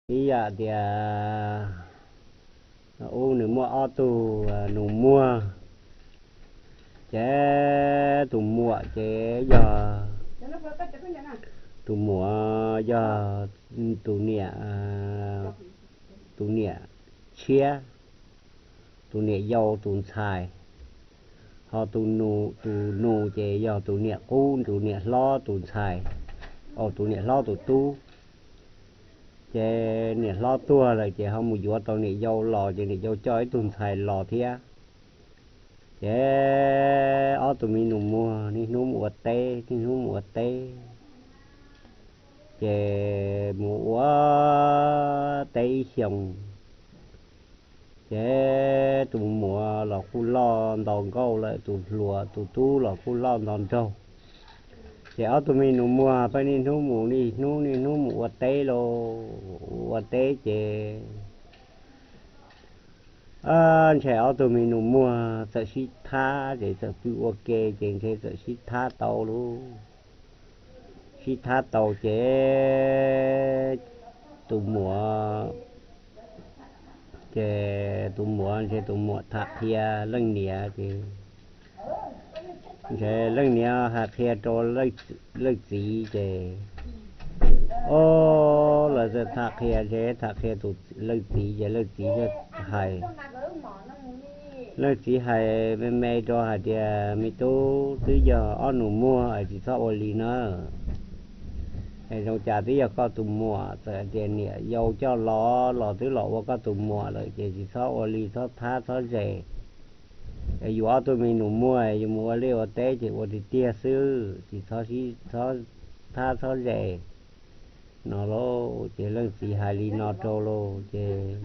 Ib yam tias ub nws muaj ob tug nus muag, ces tus muam ces yog, tus muam yog tus niam, tus niam tshiab, tus niam yau tus ntxhais, ho tus nus, tus nus ces yog tus niam qub, tus niam hlob tus ntxhais, tus niam hlob tus tub. Ces niam hlob tuag lawm ces ho mus yuav tau niam yau los ces niam yau coj ib tug ntxhais los thiab. Ces ob tug me nus muag niaj hnub mus ua teb, niaj hnub mus ua teb, ces mus ua teb ib xyoos, ces tus muam los kuj loj nto nkauj lawm, tus hluas tus tub los kuj loj nto nraug. Ces ob tug me nus muag pheej niaj hnub mus, niaj hnub niaj hnub mus ua teb lauj, ua teb ces ntshe ob tug me nus muag txawm sib thab ces txawm pw ua ke ces ntshe txawm sib thab tau lauj. Sib thab tau ces tus muam, ces tus muam ntshe tus muam tham qhia leej niam ces ntshe leej niam hais qhia rau leej txiv ces, o, lawv txawm tham qhia ntshe tham qhia tus leej txiv ces leej txiv hais, leej txiv hais me me rau hais tias me tub, twb yog ob nus muag es tsis txhob ua li na. Es zoo cas twb yog koj tus muam, txawm tias niam yau coj los los twb los ua koj tus muam lawm ces tsis txhob ua li, txhob thab txhob zes. Es yus ob tug me nus muag yus mus ua liaj ua teb ces ua tiag tiag xwb, tsis txhob thab txhob zes no lauj. Ces leej txiv hais li no rau lauj ces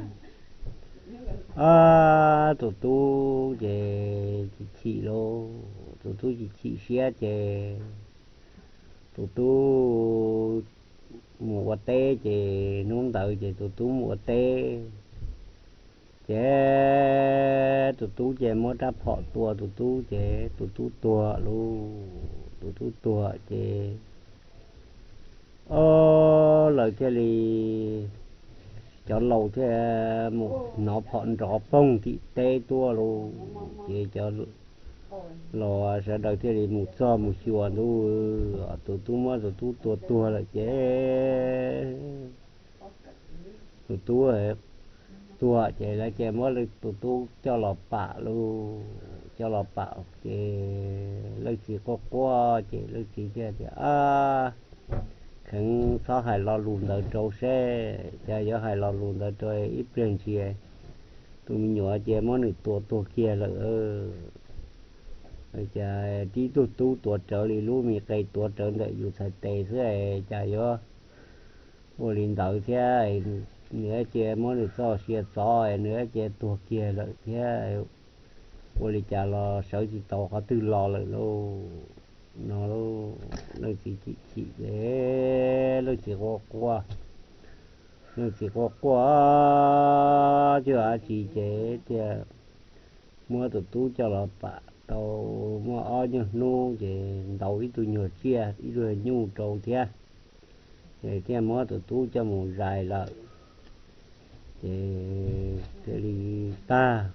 tus tub ces chim chim lauj, tus tub chim chim siab ces tus tub mus ua teb ces hnub ntawd ces tus tub mus ua teb ces tus tub ces muab rab phom tua tus tub ces tus tub tuag lauj. Tus tub tuag ces, o, lawv thiaj li, cov laus thiaj mus hnov phom nrov poog tim teb tuaj lauj. Ces cov laus sawv daws thiaj li mus txog mus xyuas ntuj, tus tub muab tus tub tua tuag lawm ces tus tub tuag ces lawv cia muab tus tub coj los pam lauj. Coj los pam ces leej txiv quaj quaj ces leej txiv thiaj tias, kheev txhob hais lo lus ntawd rau seb, cas yuav hais lo lus ntawd rau ib pliag ntshis tus me nyuam cia muab nws tua tuag kiag lawm. Cas tib tug tub tuav rawv li lub me qe tuav rawv ntawm yus txhais tes xwb es cas yuav ua li ntawd thiab, nws cia muab nws txoj sia txov es nws cia tuag kiag lawm thiab, ua li cas los sawv tsis tau qhov twg los lawm lauj. No leej txiv chim chim ces leej txiv quaj quaj, leej txiv quaj quaj tsis ua dab tsi ces thiaj muab tus tub coj los pam tau muaj ob nyuag hnub ces ntaus ib tug nyuag tsiaj ib tug nyuj rau thiab, ces thiaj muab tus tub coj mus zais lawm. Ces thiaj li tag.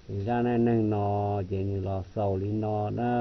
Ces zaj neej neeg no ces nws los xaus li no na.